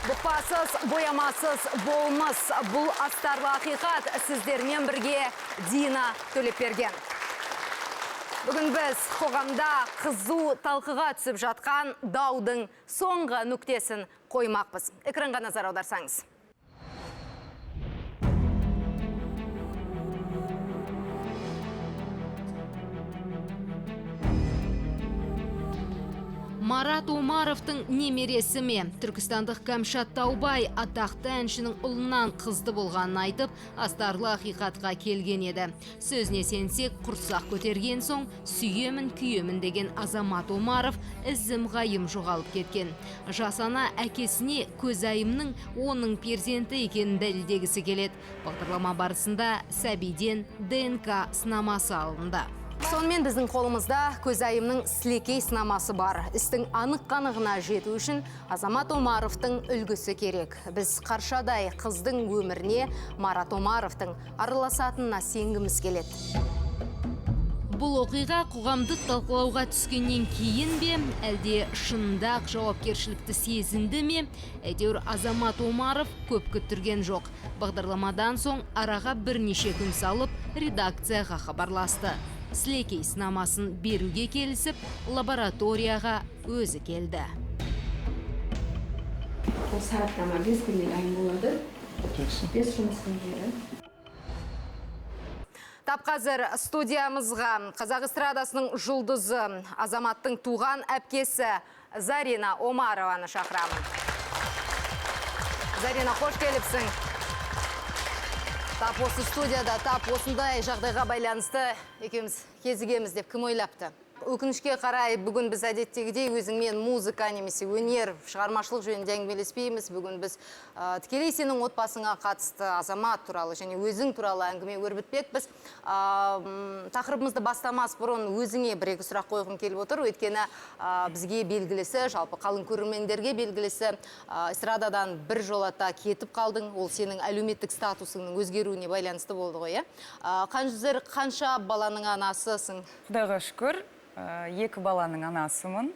Бұқпасыз, боямасыз болмыс. Бұл астарлы ақиқат сіздермен бірге Дина Төлепберген. Бүгін біз қоғамда қызу талқыға түсіп жатқан даудың соңғы нүктесін қоймақпыз. Экранға назар аударсаңыз. Марат Омаровтың немересі ме? Түркістандық Кәмшат Таубай атақты әншінің ұлынан қызды болғанын айтып, астарлы ақиқатқа келген еді. Сөзіне сенсек, құрсақ көтерген соң сүйемін, күйемін деген Азамат Омаров ізім ғайым жоғалып кеткен. Жас ана әкесіне Көзайымның оның перзенті екенін дәлелдегісі келеді. Бағдарлама барысында сәбиден ДНК сынамасы алынды. Сонымен біздің қолымызда Көзайымның сілекей сынамасы бар. Істің анық қанығына жету үшін Азамат Омаровтың үлгісі керек. Біз қаршадай қыздың өміріне Марат Омаровтың араласатынына сенгіміз келеді. Бұл оқиға қоғамдық талқылауға түскеннен кейін бе, әлде шынында ақ жауапкершілікті сезінді ме, әйтеуір Азамат Омаров көп күттірген жоқ. Бағдарламадан соң араға бірнеше күн салып, редакцияға хабарласты. Сілекей сынамасын беруге келісіп, лабораторияға өзі келді. Бұл сараптама 5 күнде дайын болады. 5 жұмыс күндері. Тап қазір студиямызға қазақ эстрадасының жұлдызы, Азаматтың туған әпкесі Зарина Омарованы шақырамын. Зарина, қош келіпсің. Тап осы студияда, тап осындай жағдайға байланысты екеуміз кезігеміз деп кім ойлапты? Өкінішке қарай, бүгін біз әдеттегідей өзіңмен музыка немесе өнер, шығармашылық жөнінде әңгімелеспейміз. Бүгін біз тікелей сенің отбасыңа қатысты Азамат туралы және өзің туралы әңгіме өрбітпекпіз. Тақырыбымызды бастамас бұрын өзіңе бір-екі сұрақ қойғым келіп отыр. Өйткені бізге белгілісі, жалпы қалың көрермендерге белгілісі, эстрададан бір жолата кетіп қалдың. Ол сенің әлеуметтік статусыңның өзгеруіне байланысты болды ғой, иә? Қазір қанша баланың анасысың? Құдайға шүкір, 2 баланың анасымын.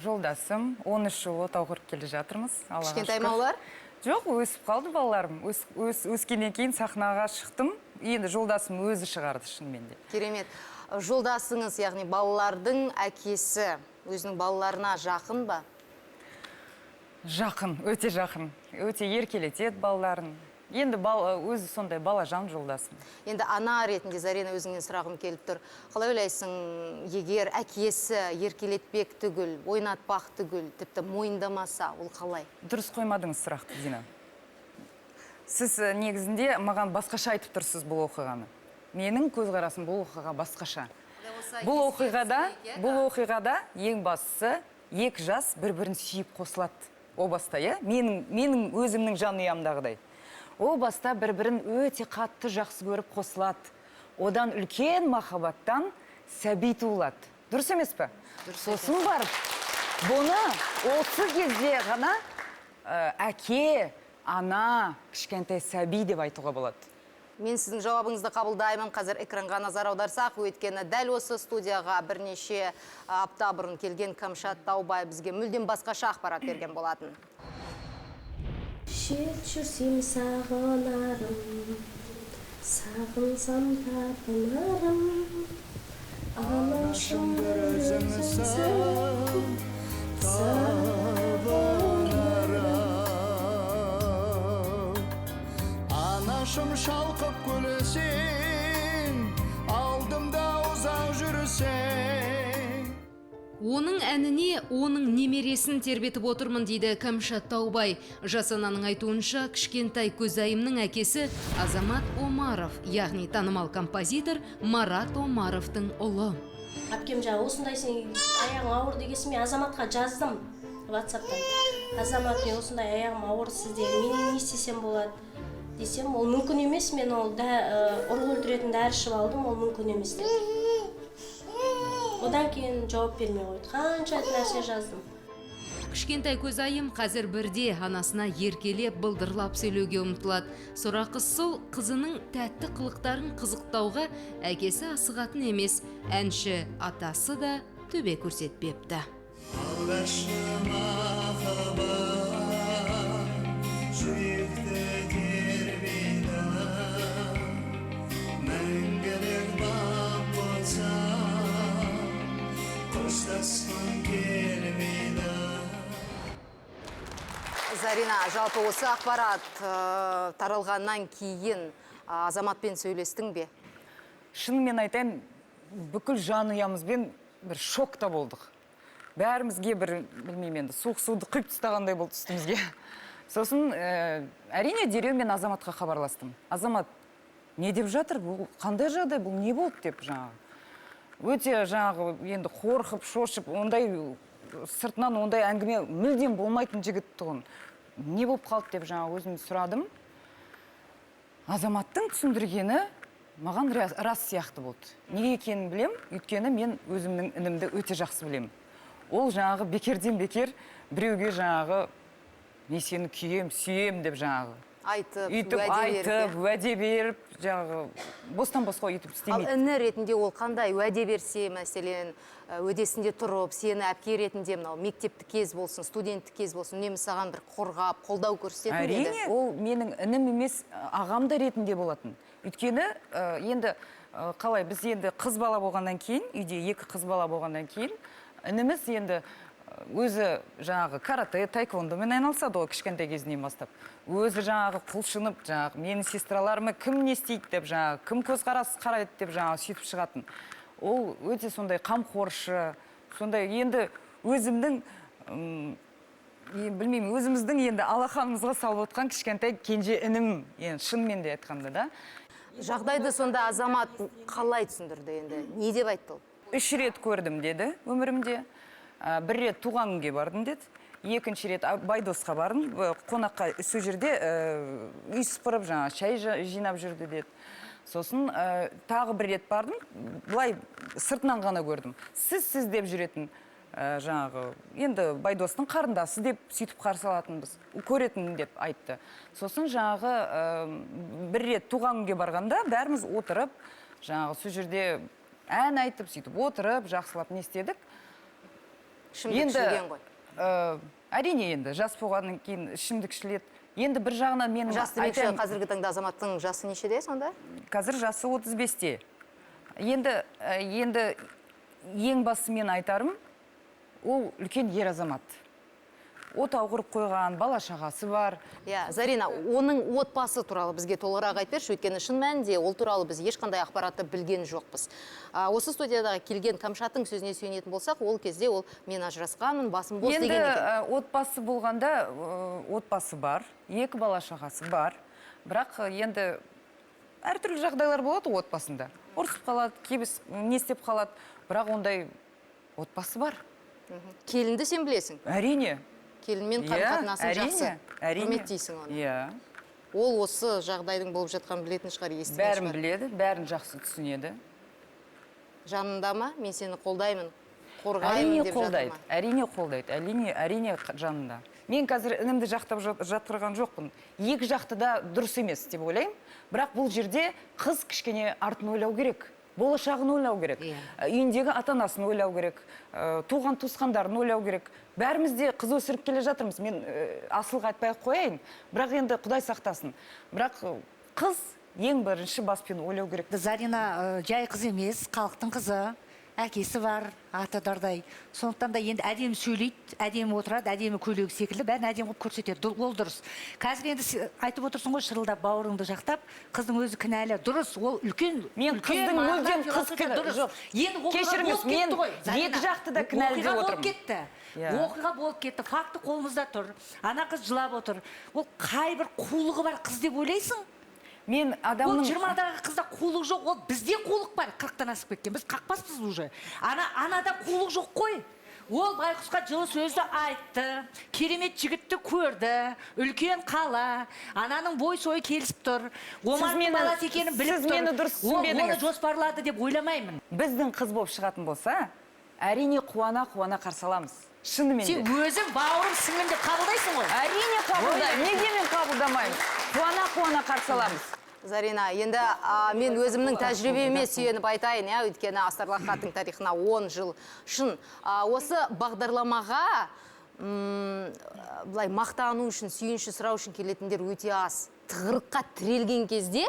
Жолдасым, 13 жыл отау құрып келе жатырмыз. Аллаға Кішкентай шүкір. ма олар? Жоқ, өсіп қалды балаларым. Өскеннен кейін сахнаға шықтым. Енді жолдасым өзі шығарды шынымен де. Керемет. Жолдасыңыз, яғни балалардың әкесі, өзінің балаларына жақын ба? Жақын, өте жақын. Өте еркелетеді балаларын. Енді өзі сондай балажан жолдасым. Енді ана ретінде, Зарина, өзіңнен сұрағым келіп тұр. Қалай ойлайсың, егер әкесі еркелетпек түгіл, ойнатпақ түгіл, тіпті мойындамаса, ол қалай? Дұрыс қоймадыңыз сұрақты, Дина. Сіз негізінде маған басқаша айтып тұрсыз бұл оқиғаны. Менің көзқарасым бұл оқиғаға басқаша. Бұл оқиғада ең бастысы екі жас бір-бірін сүйіп қосылады. О баста, иә? Менің өзімнің жанұямдағыдай. О баста бір-бірін өте қатты жақсы көріп қосылады. Одан үлкен махаббаттан сәби туылады. Дұрыс емес пе? Сосын барып, бұны осы кезде ғана әке, ана, кішкентай сәби деп айтуға болады. Мен сіздің жауабыңызды қабылдаймын. Қазір экранға назар аударсақ, өйткені дәл осы студияға бірнеше апта бұрын келген Кәмшат Таубай бізге мүлдем басқаша ақпарат берген болатын. Шет жүрсем сағынарым, сағынсам табынарым, анашым бір өзіңсің, табынарым. Анашым шалқып күлсең, алдымда ұзақ жүрсең. Оның әніне оның немересін тербетіп отырмын, дейді Кәмшат Таубай. Жас ананың айтуынша, кішкентай Көзайымның әкесі Азамат Омаров, яғни танымал композитор Марат Омаровтың ұлы. Әпкем жаңа осындай сен аяғың ауыр дегесін мен Азаматқа жаздым WhatsApp'тан. Азамат, мен осындай аяғым ауыр, сізде мен не істесем болады десем, ол мүмкін емес, мен ол ұрық өлтіретін дәрі ішіп алдым, ол мүмкін емес деді. Одан кейін жауап бермей қойды. Қанша нәрсе жаздым. Кішкентай Көзайым қазір бірде анасына еркелеп, былдырлап сөйлеуге ұмтылады. Сорақы сол қызының тәтті қылықтарын қызықтауға әкесі асығатын емес. Әнші атасы да төбе көрсетпепті. Алдашы махаббат. Жүректі тербейді, мәңгілік бақ болса, қоштасқым келмейді. Зарина, жалпы осы ақпарат таралғаннан кейін Азаматпен сөйлестің бе? Шынымен айтайын, бүкіл жанұямызбен бір шокта болдық. Бәрімізге бір, білмеймін енді, суық суды құйып тастағандай болды үстімізге. Сосын әрине, дереу мен Азаматқа хабарластым. «Азамат, не деп жатыр бұл, қандай жағдай бұл, не болды?» деп. Жаңағы өте жаңағы енді қорқып, шошып, ондай сыртынан ондай әңгіме мүлдем болмайтын жігіт тұғын. Не болып қалды деп жаңағы өзім сұрадым. Азаматтың түсіндіргені маған рас сияқты болды. Неге екенін білем, өйткені мен өзімнің інімді өте жақсы білемін. Ол жаңағы бекерден бекер біреуге жаңағы «мен сені күйем, сүйем» деп жаңағы айтып, өйтіп уәде беріп, айтып, иә? Уәде беріп, жаңағы бостан босқа өйтіп Ал істемейді. іні ретінде ол қандай уәде берсе, мәселен, уәдесінде тұрып, сені әпке ретінде, мынау мектептік кез болсын, студенттік кез болсын, үнемі саған бір қорғап, қолдау көрсететін бе еді? Әрине, ол менің інім емес, ағам да ретінде болатын. Өйткені енді қалай, біз енді қыз бала болғаннан кейін, үйде екі қыз бала болғаннан кейін, ініміз енді өзі жаңағы каратэ, таэквондомен айналысады ғой кішкентай кезінен бастап. Өзі жаңағы құлшынып, жаңағы менің сестраларыма кім не істейді деп, жаңағы кім көзқарас қарайды деп, жаңағы сөйтіп шығатын. Ол өте сондай қамқоршы, сондай енді өзімнің білмеймін, өзіміздің енді алақанымызға салып отқан кішкентай кенже інім енді, шынымен де айтқанда да. Жағдайды сонда Азамат қалай түсіндірді енді? Не деп айтты ол? Үш рет көрдім деді өмірімде. Бір рет туған күнге бардым деді, екінші рет Байдосқа бардым қонаққа, сол жерде үй сыпырып, жаңағы шай жинап жүрді деді. Сосын тағы бір рет бардым, былай сыртынан ғана көрдім, сіз сіз деп жүретін, жаңағы енді Байдостың қарындасы деп сөйтіп қарсы алатынбыз, көретін деп айтты. Сосын жаңағы бір рет туған күнге барғанда бәріміз отырып, жаңағы сол жерде ән айтып, сөйтіп отырып, жақсылап не істедік. Ішімдік ішілген ғой. Әрине, енді жас болғаннан кейін ішімдік ішіледі. Енді бір жағынан менің Жас демекші, айтайын, қазіргі таңда Азаматтың жасы нешеде сонда? Қазір жасы 35-те. Енді ең басы мен айтарым, ол үлкен ер азамат. Отау құрып қойған, бала шағасы бар. Иә, Зарина, оның отбасы туралы бізге толығырақ айтып берші, өйткені шын мәнінде ол туралы біз ешқандай ақпаратты білген жоқпыз. Осы студиядағы келген Камшаттың сөзіне сүйенетін болсақ, ол кезде ол «мен ажырасқанмын, басым бос» Енді деген екен. Отбасы болғанда, отбасы бар, екі бала шағасы бар. Бірақ енді әртүрлі жағдайлар болады ғой отбасында. Ұрысып қалады, кейбір не істеп қалады. Бірақ ондай отбасы бар. Келінді сен білесің. Әрине. Келінмен Иә, қарым-қатынасың әрине, жақсы. Әрине. Құрметтейсің оны. Иә. Ол осы жағдайдың болып жатқанын білетін шығар, естіген Бәрін шығар. біледі, бәрін жақсы түсінеді. Жанында ма? «Мен сені қолдаймын, қорғаймын» Әрине, деп жатыр қолдайды. ма? Әрине, қолдайды. Әрине, әрине, жанында. Мен қазір інімді жақтап жатқырған жоқпын. Екі жақты да дұрыс емес деп ойлаймын. Бірақ бұл жерде қыз кішкене артын ойлау керек. Болашағын ойлау керек. Үйіндегі ата анасын ойлау керек. Туған туысқандарын ойлау керек. Бәріміз де қыз өсіріп келе жатырмыз. Мен асылға айтпай ақ қояйын. Бірақ енді Құдай сақтасын. Бірақ қыз ең бірінші баспен ойлау керек. Зарина жай қыз емес, халықтың қызы. Әкесі бар, аты дардай. Сондықтан да енді әдемі сөйлейді, әдемі отырады, әдемі көйлегі секілді бәрін әдемі қылып көрсетеді. Ол дұрыс. Қазір енді айтып отырсың ғой, шырылдап, бауырыңды жақтап, қыздың өзі кінәлі. Дұрыс, ол үлкен Мен үлкен қыздың мағына мүлдем қыз философия кінә- дұрыс. жоқ. Енді оқиға Кешіріңіз, болып кетті мен ғой, Зарина. екі жақты да кінәлі деп Оқиға болып отырмын. кетті. Иә. Оқиға болып кетті. Факті қолымызда тұр. Ана қыз жылап отыр. Ол қай бір қулығы бар қыз деп ойлайсың? Мен Ол адамның 20-дағы қызда қулық жоқ, ол бізде қулық бар, 40-тан асып кеткен. Біз қақпаспыз уже. Анада қулық жоқ қой. Ол байқұсқа жылы сөзді айтты, керемет жігітті көрді, үлкен қала, ананың бой сойы келісіп тұр. Омардың баласы екенін біліп Сіз тұр. мені дұрыс Ол түсінбедіңіз. оны жоспарлады деп ойламаймын. Біздің қыз болып шығатын болса, әрине, қуана қуана қарсы аламыз. Шынымен Сен де. өзің бауырым, сіңлім деп қабылдайсың ғой. Әрине, қабылдаймын. Неге мен қабылдамаймын? Қуана қуана қарсы аламыз. Зарина, енді мен өзімнің тәжірибеме сүйеніп айтайын, иә, өйткені астарлы ақиқаттың тарихына 10 жыл шын. Осы бағдарламаға былай мақтану үшін, сүйінші сұрау үшін келетіндер өте аз. Тығырыққа тірелген кезде,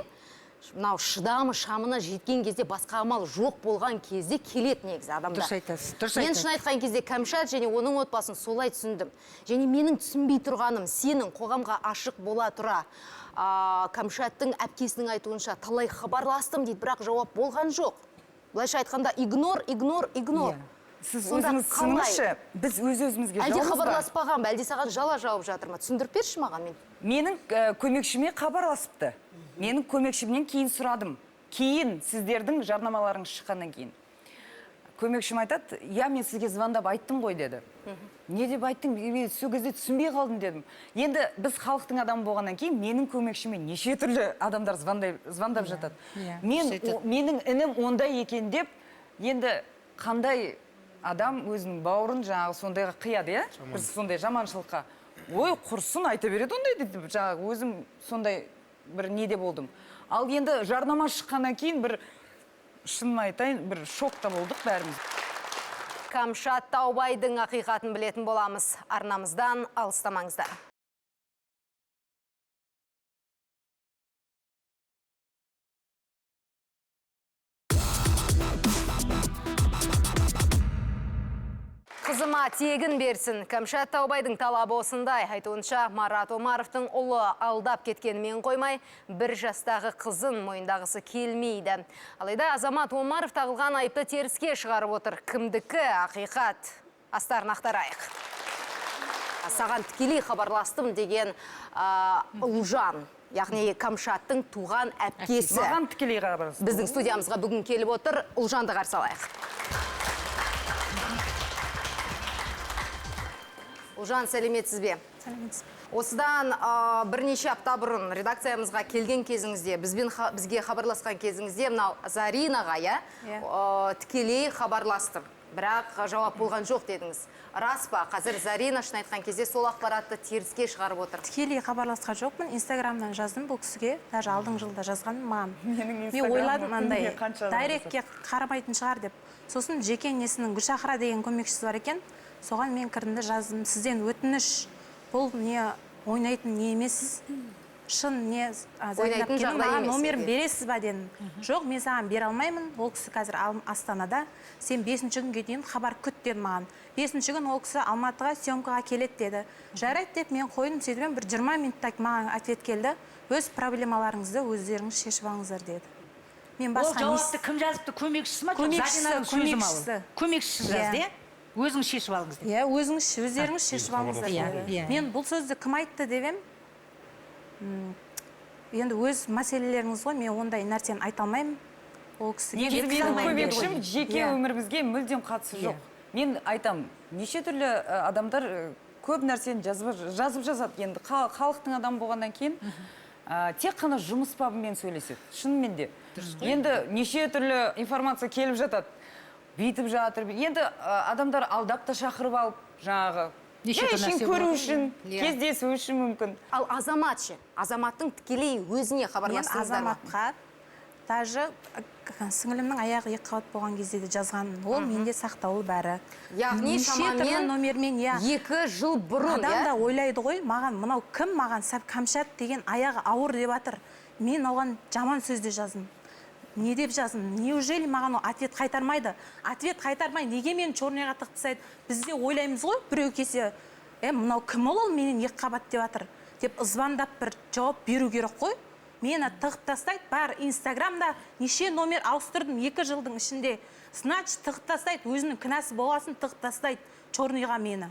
мынау шыдамы шамына жеткен кезде, басқа амал жоқ болған кезде келеді негізі адамдар. Дұрыс айтасыз, дұрыс Мен айтасыз. шын айтқан кезде Кәмшат және оның отбасын солай түсіндім. Және менің түсінбей тұрғаным, сенің қоғамға ашық бола тұра, Кәмшаттың әпкесінің айтуынша талай хабарластым дейді, бірақ жауап болған жоқ. Былайша айтқанда игнор, игнор, игнор. Сіз Сонда өзіңіз қалай? түсініңізші, біз өз өзімізге Әлде жауымыз ба? хабарласпаған ба, әлде саған жала жауып жатыр ма? Түсіндіріп берші маған мен. Менің көмекшіме хабарласыпты. Менің көмекшімнен кейін сұрадым. Кейін сіздердің жарнамаларыңыз шыққаннан кейін. Көмекшім айтады, я мен сізге звондап айттым ғой деді. Не деп айттың? Мен сол кезде түсінбей қалдым дедім. Енді біз халықтың адамы болғаннан кейін менің көмекшіме неше түрлі адамдар звондап жатады. Менің інім ондай екен деп, енді қандай адам өзінің бауырын жаңағы сондайға қияды, иә? Біз сондай жаманшылыққа. Ой, құрсын айта береді ондай деп, жаңағы өзім сондай бір неде болдым. Ал енді жарнама шыққаннан кейін бір, шынын айтайын, бір шокта болдық бәріміз. Кәмшат Таубайдың ақиқатын білетін боламыз. Арнамыздан алыстамаңыздар. Қызыма тегін берсін. Кәмшат Таубайдың талабы осындай. Айтуынша, Марат Омаровтың ұлы алдап кеткенімен қоймай, бір жастағы қызын мойындағысы келмейді. Алайда Азамат Омаров тағылған айыпты теріске шығарып отыр. Кімдікі ақиқат? Астарын ақтарайық. Саған тікелей хабарластым деген Ұлжан, яғни Кәмшаттың туған әпкесі. Маған тікелей хабарласты. Біздің студиямызға бүгін келіп отыр. Ұлжанды қарсы алайық. Ұлжан, сәлеметсіз бе? Сәлеметсіз бе? Осыдан бірнеше апта бұрын редакциямызға келген кезіңізде, бізге хабарласқан кезіңізде, мынау Заринаға, иә, тікелей хабарластым. Бірақ жауап болған жоқ дедіңіз. Рас па? Қазір Зарина шын айтқан кезде сол ақпаратты теріске шығарып отыр. Тікелей хабарласқан жоқпын, Инстаграмнан жаздым бұл кісіге, даже алдыңғы жылда жазған маған. Менің Мен ойладым андай, күніне қанша адам директке қарамайтын шығар деп. Сосын жеке несінің Гүлшахра деген көмекшісі бар екен, соған мен кірдім де жаздым. Сізден өтініш, бұл не ойнайтын не емес, шын не, Зарина Ойнайтын әпкенің жағдай маған емес номерін егер. бересіз ба дедім. Жоқ, мен саған бере алмаймын, ол кісі қазір Астанада, сен 5-ші күнге дейін хабар күт деді маған. 5-ші күн ол кісі Алматыға съемкаға келеді деді. Жарайды деп мен қойдым, сөйтіп едім, бір 20 минутта маған ответ келді. Өз проблемаларыңызды өздеріңіз шешіп алыңыздар деді. Мен Ол басқа не жауапты кім жазыпты? Көмекшісі ма? Жоқ, Көмекшісі, Заринаның сөзі ма ол? көмекшісі. Көмекшісі жазды, Иә. иә? Өзіңіз шешіп алыңыз деп. Иә, өздеріңіз шешіп алыңыздар Иә, деді. иә. Мен бұл сөзді кім айтты деп ем? Енді өз мәселелеріңіз ғой, мен ондай нәрсені айта алмаймын. Ол кісіге Негізі жеткізе менің алмаймын деді көмекшім ғой. жеке Иә. өмірімізге мүлдем қатысы жоқ. Мен айтам, неше түрлі адамдар көп нәрсені жазып жазады. Енді халықтың адамы болғаннан кейін, тек қана жұмыс бабымен сөйлеседі. Шынымен де. Енді неше түрлі информация келіп жатады. Бүйтіп жатыр. Енді адамдар алдап та шақырып алып, жаңағы Неше жай түрлі үшін нәрсе көру болады. үшін, кездесу үшін мүмкін. Ал Азамат ше? Азаматтың тікелей өзіне Мен хабарластыңыздар ма? Азаматқа даже сіңілімнің аяғы екі қабат болған кезде де жазғанмын. Ол менде сақтаулы бәрі. Яғни Неше түрлі шамамен номермен, иә. 2 жыл бұрын, Адам иә? да ойлайды ғой, маған мынау кім маған сәп Кәмшат деген аяғы ауыр деп жатыр. Мен оған жаман сөз де жаздым. Не деп жаздым? Неужели маған ол ответ қайтармайды? Ответ қайтармай неге мені черныйға тығып тастайды? Біз де ойлаймыз ғой, біреу келсе, мынау кім ол, ол менен екі қабат деп жатыр деп звондап бір жауап беру керек қой. Мені тығып тастайды, бар Инстаграмда неше номер ауыстырдым 2 жылдың ішінде. Значит, тығып тастайды, өзінің кінәсі болғасын тығып тастайды черныйға мені.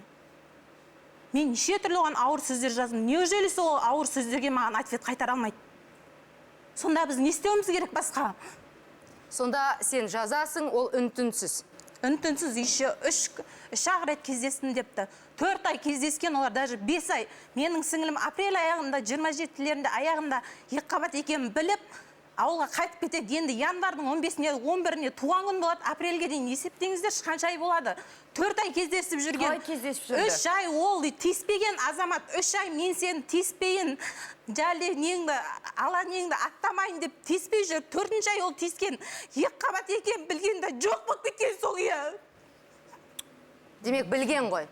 Мен неше түрлі оған ауыр сөздер жаздым. Неужели сол ауыр сөздерге маған ответ қайтара алмайды? Сонда біз не істеуіміз керек басқа? Сонда сен жазасың, ол үн-түнсіз. Үн-түнсіз еще үш-ақ рет кездестім депті. 4 ай кездескен олар, даже 5 ай. Менің сіңілім апрель аяғында, жиырма жетілерінде аяғында екі қабат екенін біліп, ауылға қайтып кетеді. Енді январдың он бесіне, он біріне туған күн болады, апрельге дейін есептеңіздерші, қанша ай болады. 4 ай кездесіп жүрген. Қалай кездесіп жүрді? 3 ай ол тиіспеген азамат, 3 ай мен сені тиіспейін, жәле неңді, ала неңді аттамайын деп тиіспей жүріп, 4-ші ай ол тиіскен, екі қабат екенін білгенде жоқ болып кеткен сол, иә. Демек, білген ғой.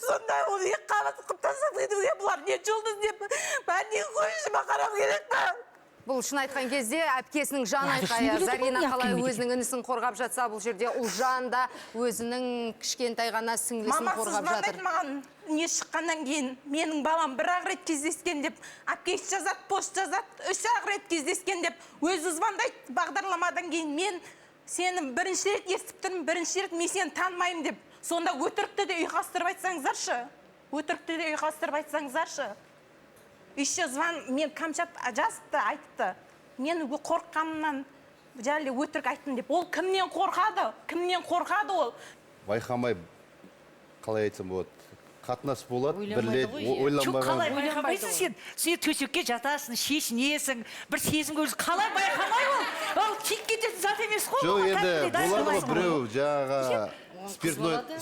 Сонда ол екі қабат қылып тастап кетуге бұлар не жұлдыз деп бәріне көзіме қарау керек па? Бұл шын айтқан кезде әпкесінің жан Иә, айқайы. шын Зарина біледі ғой, қалай әпкем өзінің інісін қорғап жатса, бұл жерде Ұлжан да өзінің кішкентай ғана сіңлісін Мамасы қорғап звондайды жатыр. маған, не шыққаннан кейін менің балам бір ақ рет кездескен деп, әпкесі жазады, пост жазады, үш ақ рет кездескен деп, өзі звондайды бағдарламадан кейін, мен сені бірінші рет естіп тұрмын, бірінші рет мен сені танымаймын деп. Сонда өтірікті де ұйқастырып айтсаңыздаршы, өтірікті де ұйқастырып айтсаңыздаршы. Еще звон, мен Камшат жазыпты, айтыпты. Мен қорыққанымнан және өтірік айттым деп. Ол кімнен қорқады? Кімнен қорқады ол? Байқамай, қалай айтсам болады, қатынас болады, бір Ойланбайды рет ғой, иә. Жоқ, ойланбаған. қалай байқамайсың сен? Сен төсекке жатасың, шешінесің, бір сезім көресің. Қалай байқамай ол? Ол тиіп кететін зат емес қой. Жоқ, оған енді кәдімгідей болады ғой, дайындаласың ғой. біреу жаңағы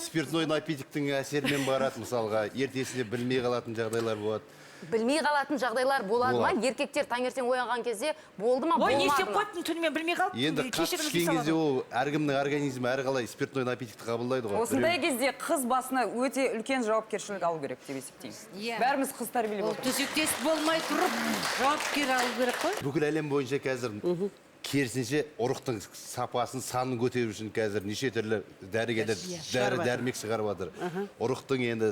спиртной напитоктың әсерімен барады, мысалға, ертесінде білмей қалатын жағдайлар болады. Білмей қалатын жағдайлар болады ма? Болады. Еркектер таңертең оянған кезде болды ма, Ой, не болмады істеп ма? қойыптың, түнімен білмей қалыптым. Енді қатты Кешірім ішкен салады. кезде ол әркімнің организмі әрқалай спиртной напитокті қабылдайды ғой. Осындай кезде қыз басына өте үлкен жауапкершілік алу керек деп есептеймін. Иә. Бәріміз қыз тәрбиелеп Ол отырмыз. төсектес болмай тұрып жауапкер алу керек қой. Бүкіл әлем бойынша қазір керісінше ұрықтың сапасын, санын көтеру үшін қазір неше түрлі дәрігерлер дәрі дәрмек шығарып жатыр. Ұрықтың енді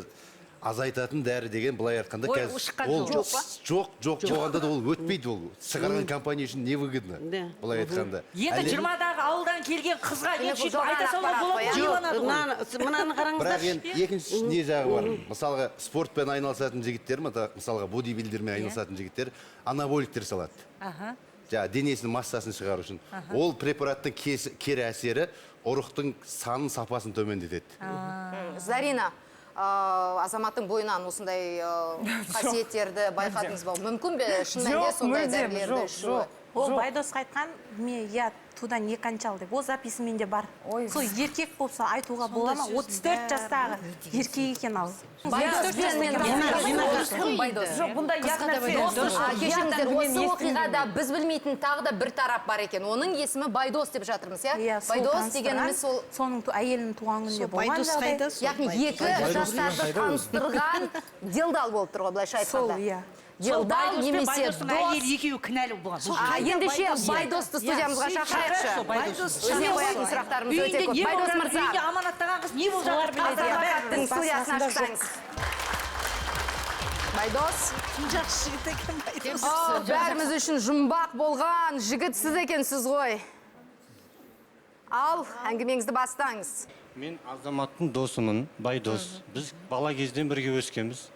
азайтатын дәрі деген былай айтқанда Ой, қазір шыққан ол жоқ па? Жоқ, жоқ болғанда да ол өтпейді ол. Шығарған компания үшін невыгодно. Да. Былай айтқанда. Енді Әлем- 20-дағы ауылдан келген қызға Демек, енді бұл сөйтіп жалған айта салуға ақпарат болады қой, иә? ғой, иланады ғой. Мынаны Бірақ қараңыздаршы. енді екінші не жағы бар. Мысалға, спортпен айналысатын жігіттер, мысалға, бодибилдермен айналысатын жігіттер анаболиктер салады. Аха. Жаңа денесінің массасын шығару үшін. Ол препараттың кері әсері ұрықтың санын, сапасын төмендетеді. Зарина, Азаматтың бойынан осындай қасиеттерді байқадыңыз ба? Мүмкін бе шын мәнінде Жоқ, сондай мүлдем, дәрілерді жоқ, ішуі? жоқ. Ол Байдосқа айтқан, мен я туда не кончал деп. Ол записі менде бар. Ой. Сол еркек болса айтуға бола ма? 34 жастағы еркек екен ал. Байдоспен мен Дина, Байдос. Жоқ, бұнда ұят нәрсе. Кешіріңіздер, Ұят осы әңгімені оқиғада біз білмейтін тағы да бір тарап бар екен. Оның есімі Байдос деп жатырмыз, иә? Иә, сол Байдос дегеніміз сол соның әйелінің туған күнінде Сол болған Байдос жағдай. қайда? Сол яғни Байдос. екі жастарды таныстырған делдал болып тұр ғой, былайша Сол, айтқанда. иә. Сол Делдал Байдос пен немесе Байдостың дос. әйелі екеуі кінәлі болған. Бұл жерде. Ендеше Байдос. Байдосты студиямызға Иә, шақырайықшы. Сол Байдос. Өзіне қоятын сұрақтарымыз өте Үйінде көп. не Байдос болып жатыр? мырза, Үйінде аманаттаған қыз не болып жатыр біледі. Азаматтың студиясына Басында жоқ. шықсаңыз. Байдос, Жақсы жігіт екен Байдос. Бәріміз үшін жұмбақ болған жігіт сіз екенсіз ғой. Ал, әңгімеңізді бастаңыз. Мен Азаматтың досымын, Байдос. Біз бала кезден бірге өскенбіз.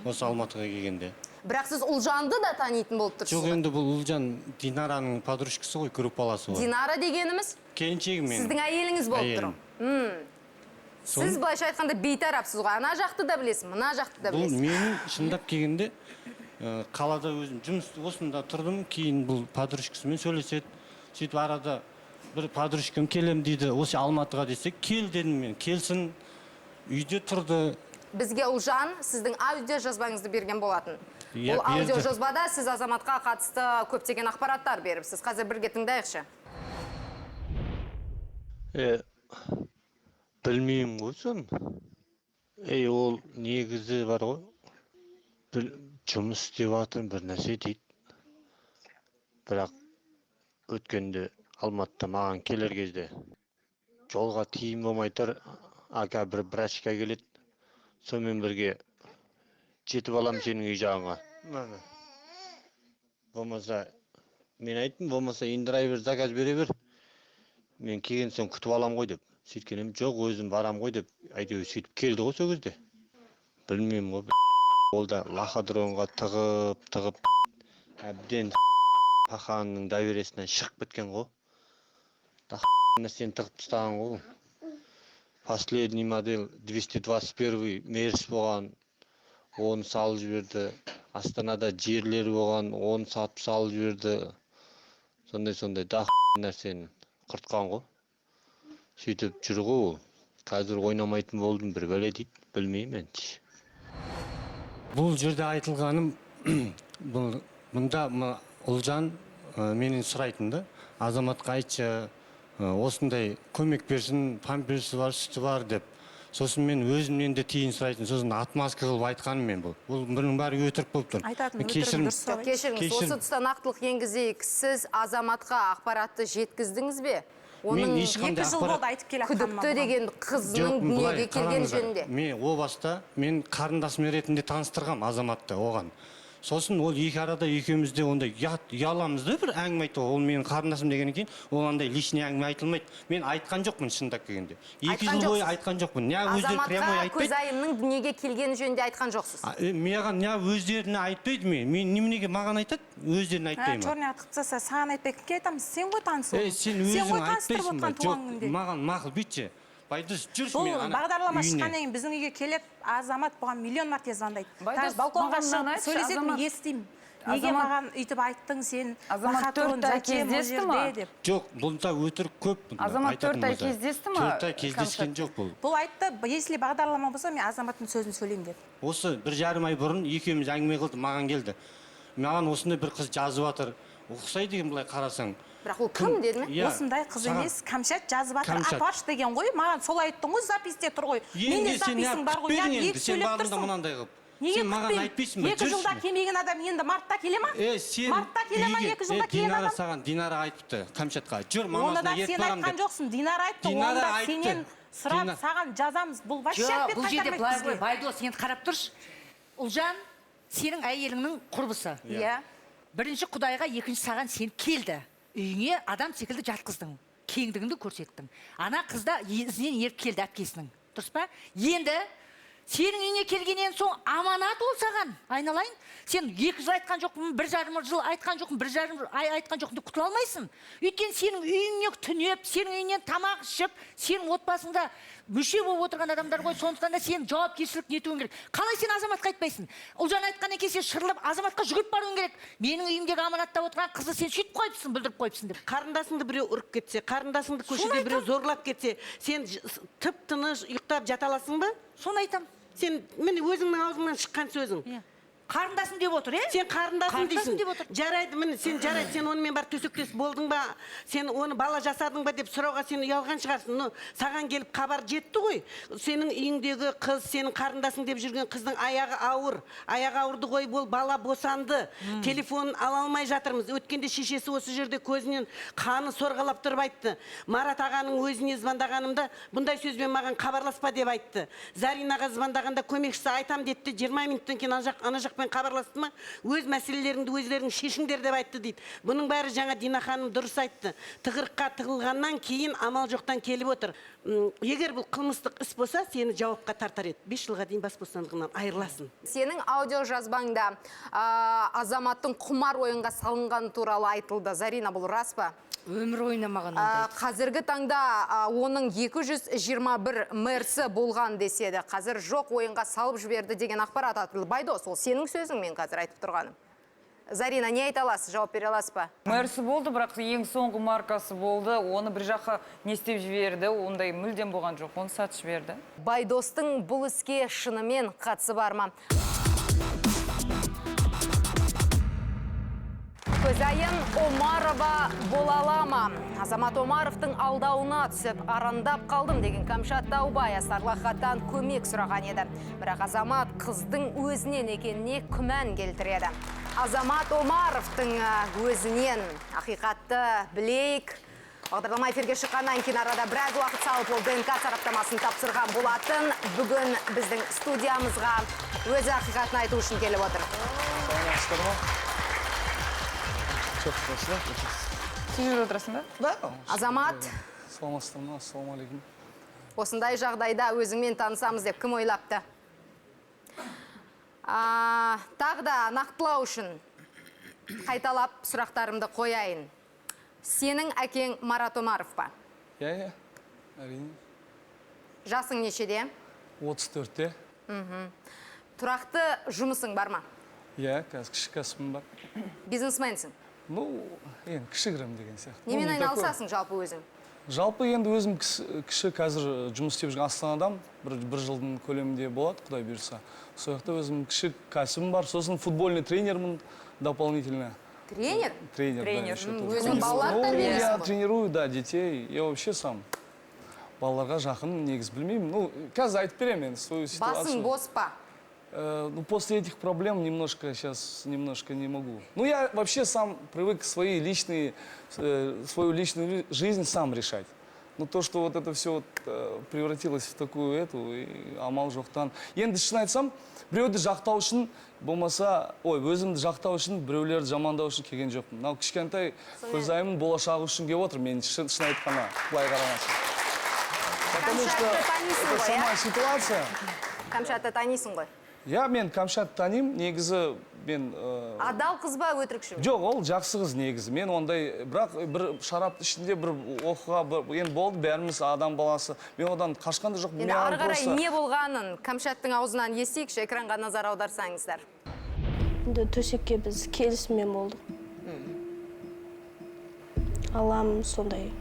Осы Алматыға келгенде. Бірақ сіз Ұлжанды да танитын болып тұрсыз. Жоқ, енді бұл Ұлжан Динараның подружкасы ғой, группаласы ғой. Динара дегеніміз Келіншегім менің. сіздің әйеліңіз болып тұр. Әйелім. Сіз былайша айтқанда бейтарапсыз ғой. Ана жақты да білесіз, мына жақты да Бұл білесіз. менің шындап келгенде қалада өзім жұмыс осында тұрдым, кейін бұл подружкасымен сөйлеседі. Сөйтіп арада бір подружкам келем дейді, осы Алматыға десе, кел дедім мен, келсін. Үйде тұрды. Бізге Ұлжан сіздің аудио жазбаңызды берген болатын. Иә, Ол аудио берді. жазбада сіз Азаматқа қатысты көптеген ақпараттар беріпсіз. Қазір бірге тыңдайықшы. Білмеймін ғой соны. Ей, ол негізі бар ғой. Жұмыс істеп жатырмын, бір нәрсе дейді. Бірақ өткенде Алматыда маған келер кезде жолға тиым болмай тұр, ака бір брачка келеді. Сонымен бірге жетіп алам сенің үй жағыңа. Міне. Болмаса мен айттым, болмаса индрайвер заказ бере бер. Мен келген соң күтіп алам ғой деп. Сөйткен едім, жоқ, өзім барам ғой деп, әйтеуір сөйтіп келді ғой сол кезде. Білмеймін ғой, ол да лоходронға тығып, тығып, әбден паханның довериесінен шығып кеткен ғой. Да нәрсені тығып тастаған ғой. Последний модель 221 Мерс болған, оны салып жіберді. Астанада жерлері болған, оны сатып салып жіберді. Сондай-сондай да нәрсені құртқан ғой. Сөйтіп жүр ғой ол. Қазір ойнамайтын болдым, бір бәле дейді, білмеймін енді. Бұл жерде айтылғаным, бұл мұнда Ұлжан менен сұрайтын да, Азаматқа айтшы, осындай көмек берсін, памперсі бар, сүті бар деп. Сосын мен өзімнен де тиын сұрайтын, сосын отмазка қылып айтқаным мен бұл. Бұл бұның бәрі өтірік болып тұр. Айтатын Мен өтірігін кешірім. дұрыс Жоқ, кешіріңіз, осы тұста нақтылық енгізейік. Сіз Азаматқа ақпаратты жеткіздіңіз бе? Мен ешқандай 2 жыл ақпарат- болды айтып келе жатқаныма Күдікті бұған. деген қызының Жоқ, былай дүниеге келген қараңыздар. жөнінде. Мен о баста мен қарындасым ретінде таныстырғам Азаматты оған. Сосын ол екі арада екеуміз де ондай ұят ұяламыз да бір әңгіме айтуға. Ол менің қарындасым дегеннен кейін ол андай лишний әңгіме айтылмайды. Мен айтқан жоқпын шындап келгенде. 2 Айтқан жыл бойы жоқсыз. айтқан жоқпын. Не өздері прямой Азаматқа айтпайды. Көзайымның дүниеге келгені жөнінде айтқан жоқсыз. Маған не өздеріне айтпайды мен. Мен неменеге маған айтады, өздеріне айтпай ма? Черный атқып тастаса, саған айтпай кімге айтамыз? Сен ғой таныс Ей, сен өзің ғой таныстырып айтпайсың ба? отқан туған Жоқ, күнде. маған мақұл бүйтші. Байдос, жүрші Бұл мен ана бағдарлама үйіне. шыққаннан кейін біздің үйге келеді, Азамат бұған миллион мәрте звондайды. Байдос, Даже балконға маған мынаны шығып айтшы, сөйлеседі, мен Азамат. естимін. Неге Азамат- маған өйтіп айттың сен? Азамат Махатон, 4 ай зачем ол кездесті ма? жерде деп. Жоқ, бұнда өтірік көп. Бұнда, Азамат айтатын 4 ай болса. кездесті ма? 4 ай кездескен жоқ бұл. Бұл айтты, если бағдарлама болса, мен Азаматтың сөзін сөйлеймін деді. Осы 1,5 ай бұрын екеуміз әңгіме қылдық, маған келді. Маған осындай бір қыз жазып жатыр. Ұқсайды екен былай қарасаң. Бірақ ол кім деді ме? Иә, Осындай қыз саған- емес, Кәмшат жазып жатыр, Кәмшат. апаршы деген ғой. Маған солай айттың ғой, записьте тұр ғой. Енді Менде сен записің бар ғой. күтпедің Неғып енді, екі сен сөйлеп бардың да тұрсың? мынандай қылып. Неге Сен маған күтпеймін? айтпайсың ба? 2 жылда Жүрші. келмеген адам енді мартта келе ма? Е, сен Мартта келе ма? үйге- 2 жылда келген Динара адам? саған Динара айтыпты, Кәмшатқа. Жүр, Оны мамасына да ертіп сен барамын айтқан деп. жоқсың, Динара айтты. Динара Оны да айтты. сенен сұрап, Дина- саған жазамыз. Бұл вообще Жоқ, ответ бұл жерде қайтармайды былай ғой, бізге. Байдос, енді қарап тұршы. Ұлжан, сенің әйеліңнің құрбысы. Иә. Бірінші Құдайға, екінші саған сен келді. Үйіңе адам секілді жатқыздың. Кеңдігіңді көрсеттің. Ана қыз да ізінен еріп келді әпкесінің. Дұрыс па? Енді сенің үйіңе келгеннен соң аманат ол саған. Айналайын. Сен 2 жыл айтқан жоқпын, 1,5 жыл айтқан жоқпын, 1,5 ай айтқан жоқпын деп құтыла алмайсың. Өйткені сенің үйіңе түнеп, сенің үйіңнен тамақ ішіп, сенің отбасыңда мүше болып отырған адамдар ғой. Сондықтан да сен жауапкершілік нетуің керек. Қалай сен Азаматқа айтпайсың? Ұлжан айтқаннан кейін сен шырылып Азаматқа жүгіріп баруың керек. Менің үйімдегі аманаттап отырған қызды сен сөйтіп қойыпсың, бүлдіріп қойыпсың деп. Қарындасыңды біреу ұрып кетсе, қарындасыңды көшеде біреу зорлап кетсе, сен тып-тыныш ұйықтап жата аласың ба? Соны айтам. Сен міне өзіңнің аузыңнан шыққан сөзің. Иә. Қарындасым деп отыр, е? Сен қарындасым Қарындасым дейсің. деп отыр. Жарайды, міне сен жарайды, сен онымен барып төсектес болдың ба? Сен оны бала жасадың ба деп сұрауға сен ұялған шығарсың. Но саған келіп хабар жетті ғой. Сенің үйіңдегі қыз, сенің қарындасың деп жүрген қыздың аяғы ауыр. Аяғы ауырды ғой, ол бала босанды. Телефонын ала алмай жатырмыз. Өткенде шешесі осы жерде көзінен қаны сорғалап тұрып айтты. Марат ағаның өзіне звондағанымда бұндай сөзбен маған хабарласпа деп айтты. Заринаға звондағанда көмекшісі айтам деді де, 20 минуттан кейін ана жақпен хабарласты ма, өз мәселелеріңді өздерің шешіңдер деп айтты дейді. Бұның бәрі жаңа Дина ханым дұрыс айтты. Тығырыққа тығылғаннан кейін амал жоқтан келіп отыр. Егер бұл қылмыстық іс болса, сені жауапқа тартар еді. 5 жылға дейін бас бостандығынан айырыласың. Сенің аудио жазбаңда, Азаматтың құмар ойынға салынғаны туралы айтылды. Зарина, бұл рас па? Өмір ойнамаған ондай. Қазіргі таңда, оның 221 мэрсі болған деседі. Қазір жоқ, ойынға салып жіберді деген ақпарат атылды. Байдос, ол сенің сөзің, мен қазір айтып тұрғаным. Зарина, не айта аласыз, жауап бере аласыз ба? Мэрсі болды, бірақ ең соңғы маркасы болды. Оны бір жаққа не істеп жіберді, ондай мүлдем болған жоқ, оны сатып жіберді. Байдостың бұл іске шынымен қатысы бар ма? Көзайым Омарова бола ала ма? Азамат Омаровтың алдауына түсіп, арандап қалдым деген Кәмшат Таубай астарлы хаттан көмек сұраған еді. Бірақ Азамат қыздың өзінен екеніне күмән келтіреді. Азамат Омаровтың өзінен ақиқатты білейік. Бағдарлама эфирге шыққаннан кейін арада біраз уақыт салып, ол ДНК сараптамасын тапсырған болатын. Бүгін біздің студиямызға өзі ақиқатын айту үшін келіп отыр. Саламатсыздар ма? Сен жерде отырасың ба? Да. Азамат. Саламатсыздар ма? Ассалаумағалейкум. Осындай жағдайда өзіңмен танысамыз деп кім ойлапты? Тағы да нақтылау үшін қайталап сұрақтарымды қояйын. Сенің әкең Марат Омаров па? Иә, иә, әрине. Жасың нешеде? 34-те. Тұрақты жұмысың бар ма? Иә, қазір кіші кәсібім бар. Бизнесменсің? Ну, енді кішігірім деген сияқты. Немен Ну, не такой. айналысасың жалпы өзің? Жалпы енді өзім кіші қазір жұмыс істеп жүрген Астанадамын. Бір жылдың көлемінде болады, Құдай бұйырса. Сол жақта өзім кіші кәсібім бар. Сосын футбольный тренермін дополнительно. Тренер? Тренер, да, Тренер. еще тоже. Өзің балаларды Ну, тәрбиелейсің я ғой? тренирую, да, детей. Я вообще сам. Балаларға жақын, негізі білмеймін. Ну, қазір айтып беремін енді свою ситуацию. Басың бос па? Ну, после этих проблем немножко сейчас немножко не могу. Ну, я вообще сам привык свою личную жизнь сам решать. Но то, что вот это все вот, превратилось в такую эту, и амал жоқтан. Енді шын айтсам, біреуді жақтау үшін, болмаса, ой, өзімді жақтау үшін, біреулерді жамандау үшін келген жоқпын. Мынау кішкентай көзайымның болашағы үшін келіп отыр, мен шын айтқанда, былай қарағанша. Потому что Кәмшатты танисың это ғой, сама иә? ситуация. Кәмшатты танисың ғой. Иә, мен Кәмшатты танимын, негізі мен... Адал қыз ба, өтірікші ме? Жоқ, ол жақсы қыз негізі. Мен ондай, бірақ бір шарап ішінде бір оқиға бір, енді болды, бәріміз адам баласы. Мен одан қашқан да жоқпын. Енді Маған ары қарай просто- не болғанын Кәмшаттың аузынан естейікші, экранға назар аударсаңыздар. Енді төсекке біз келісіммен болдық. Алам сондай.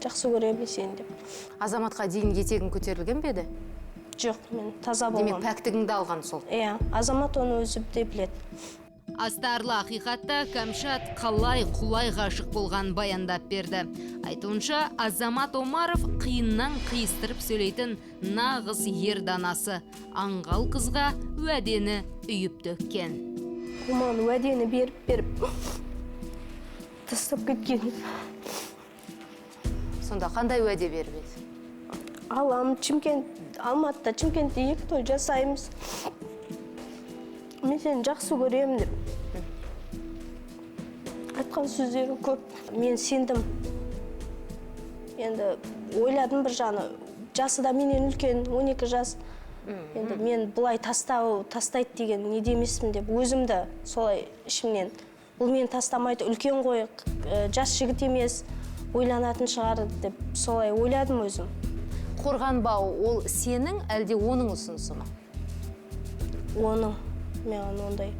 Жақсы көремін сені деп. Азаматқа дейін етегің көтерілген бе еді? Жоқ, мен таза Демек, болғанмын. пәктігіңді алған сол. Иә, Азамат оны өзі де біледі. Астарлы ақиқатта Кәмшат қалай құлай ғашық болған баяндап берді. Айтуынша, Азамат Омаров қиыннан қиыстырып сөйлейтін нағыз ер данасы. Аңғал қызға уәдені үйіп төккен. Ол маған уәдені беріп беріп тастап кеткен. Сонда қандай уәде беріп еді? Алам, Шымкент, Алматыда, Шымкентте екі той жасаймыз. Мен сені жақсы көремін деп. Айтқан сөздері көп. Мен сендім. Енді ойладым бір жағына. Жасы да менен үлкен, 12 жас. Енді мен бұлай тастайды деген неде емеспін деп өзімді солай ішімнен. Бұл мені тастамайды, үлкен ғой, жас жігіт емес, ойланатын шығар деп солай ойладым өзім. Қорғанбау ол сенің әлде оның ұсынысы ма? Оның. Маған ондай.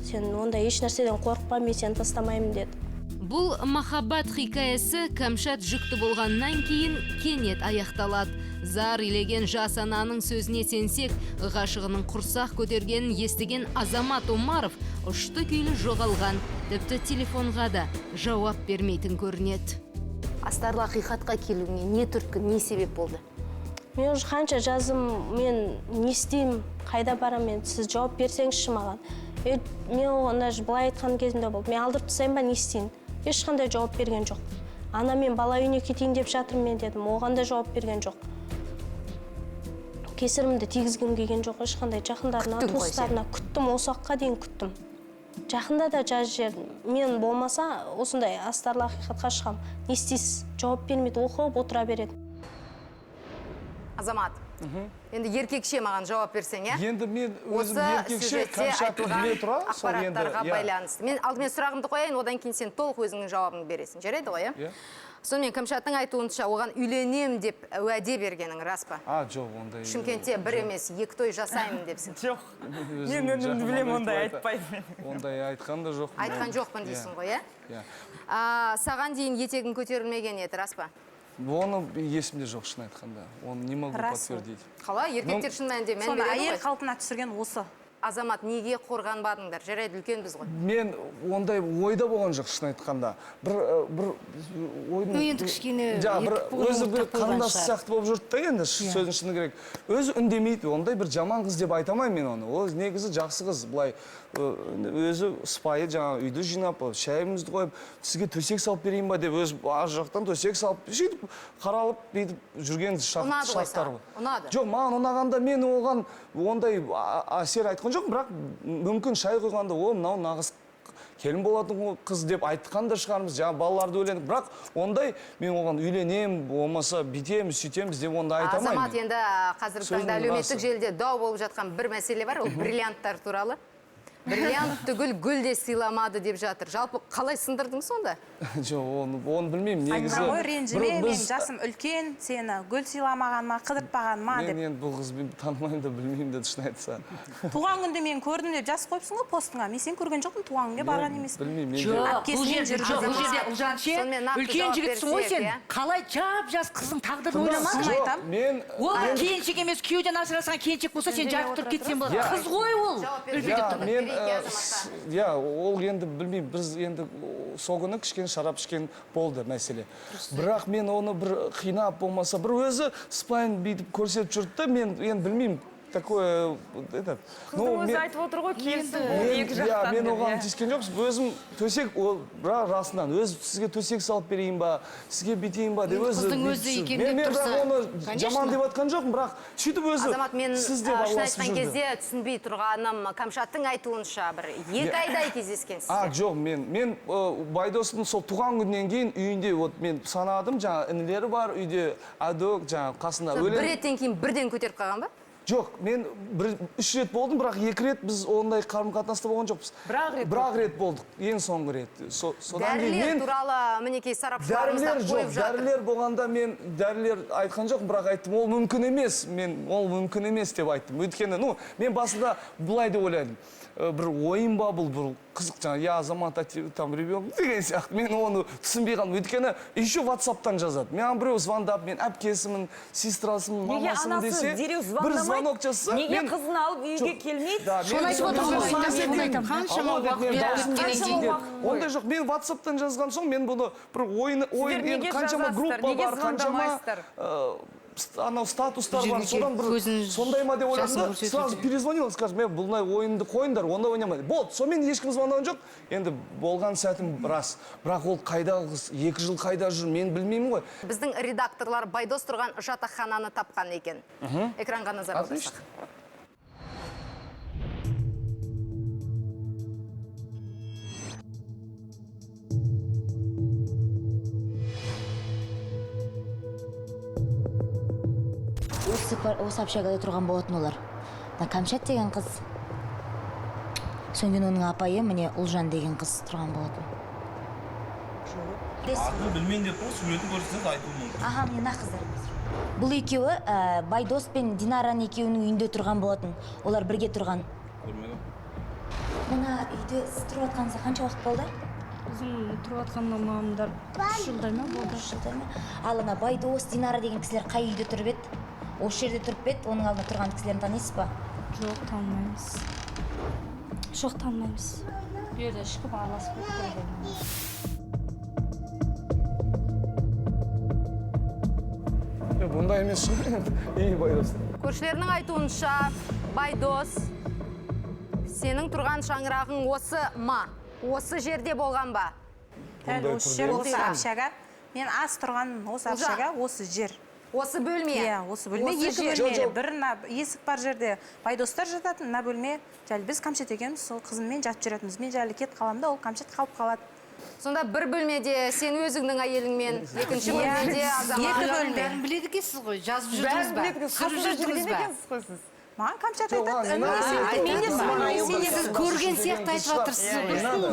Сен ондай еш нәрседен қорықпа, мен сені тастамаймын деді. Бұл махаббат хикаясы Кәмшат жүкті болғаннан кейін кенет аяқталады. Зар илеген жас ананың сөзіне сенсек, ғашығының құрсақ көтергенін естіген Азамат Омаров ұшты күйлі жоғалған, тіпті телефонға да жауап бермейтін көрінеді. Астарлы ақиқатқа келуіңе не түрткі, не себеп болды? Мен уже қанша жаздым, мен не істеймін, қайда барамын мен, сіз жауап берсеңізші маған. Мен оған даже былай айтқан кезімде болды, мен алдырып тастайын ба, не істейін? Ешқандай жауап берген жоқ. Ана мен бала үйіне кетейін деп жатырмын мен дедім, оған да жауап берген жоқ. Кесірімді тигізгім келген жоқ ешқандай жақындарына, Күттің ғой сен. туыстарына. Күттім, осы уақытқа дейін күттім. Жақында да жазып жібердім. Мен болмаса осындай астарлы ақиқатқа шығамын. Не істейсіз? Жауап бермейді, оқып отыра береді. Азамат, енді еркекше маған жауап берсең, иә? Енді мен өзім Осы еркекше сюжетте Кәмшатты айтылған біле тұра, сол енді, ақпараттарға иә. байланысты. Мен алдымен сұрағымды қояйын, одан кейін сен толық өзіңнің жауабыңды бересің. Жарайды ғой, иә? Иә. Сонымен Кәмшаттың айтуынша оған үйленем деп уәде бергенің рас па? А, жоқ, ондай. Шымкентте бір емес, екі той жасаймын депсің. Жоқ. Өзім Мен өзімді жақын білемін, ондай ондай айтпаймын. Ондай айтқан да жоқпын. Айтқан жоқпын дейсің ғой, иә? Иә. Саған дейін етегің көтерілмеген еді, рас па? Оны есімде жоқ, шын айтқанда. Оны не могу Рас ол. подтвердить. Қалай? Еркектер шын мәнінде мән Соны береді әйел ғой. қалпына түсірген осы. Азамат, неге қорғанбадыңдар? Жарайды, үлкенбіз ғой. Мен ондай ойда болған жоқ, шын айтқанда. Бір ойдың... Енді кішкене Жа, бір еркек болған өзі бір ортақ болған қарындасы шығар. сияқты болып жүрді да енді, сөздің шыны керек. Өзі үндемейді, ондай бір жаман қыз деп айта алмаймын мен оны. Ол негізі жақсы қыз, былай өзі сыпайы, жаңа үйді жинап, шайымызды қойып, сізге төсек салып берейін ба деп өзі ар жақтан төсек салып, сөйтіп қаралып бүйтіп жүрген Ұнады ғой шақтар саған? Ұнады? Жоқ, маған ұнағанда мен оған ондай әсер айтқан жоқпын, бірақ мүмкін шай құйғанда, о, мынау нағыз келін болатын қыз деп айтқан да шығармыз, жаңа балаларды ойландық. Бірақ ондай мен оған үйленемін, болмаса бүйтеміз, сөйтеміз деп ондай айта алмаймын. Азамат, енді қазіргі Сөздің таңда әлеуметтік расы. желіде дау болып жатқан бір мәселе бар, ол бриллианттар туралы. Бриллиант түгіл гүл де сыйламады деп жатыр. Жалпы қалай сындырдың сонда? Жоқ, оны білмеймін. Негізі Айтқан ғой, ренжіме, бір менің біз- жасым үлкен, сені гүл сыйламағаныма, қыдыртпағаныма Мен деп. енді бұл қызбен танымаймын да, білмеймін де, шын айтса. Туған күнде мен көрдім деп жазып қойыпсың ғой постыңа. Мен сені көрген жоқпын, туған күнге барған емеспін. Білмеймін, мен Жоқ, бұл Әпкесімен жерде, жүріп жоқ, бұл жүрген. жерде Ұлжан ше, Сонымен нақты үлкен жауап жігітсің ғой берсек, сен. иә? Қалай жап-жас қыздың тағдырын Тыңда, ойламадың? жоқ, айтамын. мен Ол келіншек емес, күйеуден ажырасқан келіншек болса, сен жарып тұрып кетсең болады. Иә. Қыз ғой ол. Жауап Үлпілдеп Иә, тұрған. мен Иә, ол енді білмеймін, біз енді сол күні кішкене шарап ішкен болды мәселе. Бірақ мен оны бір қинап болмаса, бір өзі спайын бүйтіп көрсетіп жүрді да, мен енді білмеймін, такое этот. Қыздың өзі айтып отыр ғой, келісім болды екі жақтан. Мен оған тиіскен жоқпын. Өзім төсек, ол бірақ расынан, өзі сізге төсек салып берейін ба, сізге бүйтейін ба деп өзі. Қыздың өзі икемдеп тұрса. тұрса. Мен оны жаман деп атқан жоқпын, бірақ сөйтіп өзі Азамат, мен сіз деп шын араласып айтқан жүрді. кезде түсінбей тұрғаным, Кәмшаттың айтуынша бір 2 айдай кездескенсіздер. А, жоқ, мен Байдостың сол туған күнінен кейін үйінде, вот мен санадым, жаңа інілері бар, үйде Әдік, жаңа қасында Бір өлең. реттен кейін бірден көтеріп қалған ба? Жоқ, мен 3 рет болдым, бірақ 2 рет біз ондай қарым-қатынаста болған жоқпыз. Бірақ рет болдық, ең соңғы рет. Содан кейін Дәрілер мен туралы мінекей сарапшыларымыз да дәрілер қойып жоқ, жатыр. дәрілер болғанда мен дәрілер айтқан жоқпын, бірақ айттым, ол мүмкін емес, мен ол мүмкін емес деп айттым. Өйткені, ну, мен басында былай деп ойладым. Бір ойын ба бұл, бір қызық жаңа, я Азамат, там ребенок деген сияқты. Мен оны түсінбей қалдым. Өйткені еще WhatsApp-тан жазады. Маған біреу звондап, мен әпкесімін, сестрасымын, Неге мамасымын анасы десе, дереу бір звондамайды? звонок жасаса, Неге мен қызын алып үйге келмейді? Да, мен Қаншама уақыт өткеннен кейін. Ондай жоқ. Мен WhatsApp-тан жазған соң, мен бұны бір ойын, Сіздер неге қаншама жазасыздар? группа Неге бар, қаншама анау статустар бар, содан бір сондай ма деп ойладым да, сразу перезвонил, скажем, мен бұндай ойынды қойыңдар, онда ойнамайды. Болды, сонымен ешкім звондаған жоқ. Енді болған сәтім рас. Бірақ ол қайда қыз, 2 жыл қайда жүр, мен білмеймін ғой. Біздің редакторлар Байдос тұрған жатақхананы тапқан екен. Экранға назар аударсақ. Осы общагада тұрған болатын олар. Мына Кәмшат деген қыз. Содан кейін оның апайы, міне Ұлжан деген қыз тұрған болатын. Атын білмейін деп тұр, суретін көрсетсеңіз айтуым мүмкін. Аха, міне мына қыздар. Бұл екеуі Байдос пен Динараның екеуінің үйінде тұрған болатын. Олар бірге тұрған. Көрмедім. Мына үйде сіз тұрып жатқаныңызға қанша уақыт болды? Біздің тұрып жатқан мамамдар 3 жылдай ма болды? 3 жылдай ма? Ал ана Байдос, Динара деген кісілер қай үйде тұрып еді? Осы жерде тұрып бет, оның алдында тұрған кісілерін танисыз ба? Жоқ, танымаймыз. Жоқ, танымаймыз. Бұл жерде ешкім араласып кетпейді. Бұндай емес шығар енді. Ей, Байдос. Көршілерінің айтуынша, Байдос, сенің тұрған шаңырағың осы ма? Осы жерде болған ба? Дәл осы жер, осы общага. Мен аз тұрған осы общага, осы жер. Осы бөлме? Иә, осы бөлме. Осы 2 жер. бөлмелі. Бір есік бар жерде Байдостар жататын, мына бөлме. Жәлі біз Кәмшат екеуміз сол қызыммен жатып жүретінбіз. Мен жәлі кетіп қаламын да, ол Кәмшат қалып қалады. Сонда бір бөлмеде сен өзіңнің әйеліңмен, екінші бөлмеде Азамат. Екі бөлме. Бәрін біледі екенсіз ғой, жазып жүрдіңіз ба? Түсіріп жүрдіңіз ба? Маған Кәмшат айтады, мен Сіз көрген сияқты айтып жатырсыз ғой.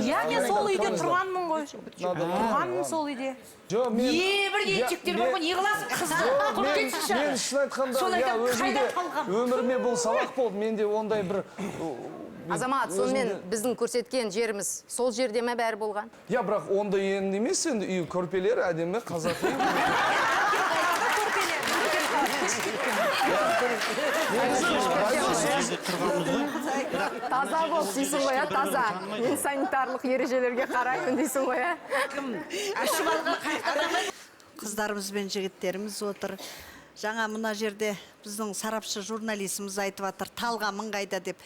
Иә, мен сол үйде тұрғанмын ғой. Тұрғанмын сол үйде. Жоқ, мен Небір келіншектер бар ғой, не қыласың қызды? Құрып кетсінші. Мен шын айтқанда, Соны иә, айтамын, өзімде қайда талғам? өміріме бұл сабақ болды. Менде ондай бір Азамат, сонымен біздің көрсеткен жеріміз сол жерде ме бәрі болған? Иә, бірақ ондай енді емес, енді үй көрпелері әдемі қазақи. Таза бол дейсің ғой, таза. Мен санитарлық ережелерге қараймын дейсің ғой, ә? Қыздарымыз бен жігіттеріміз отыр. Жаңа мына жерде біздің сарапшы журналистіміз айтып жатыр, талғамың қайда деп.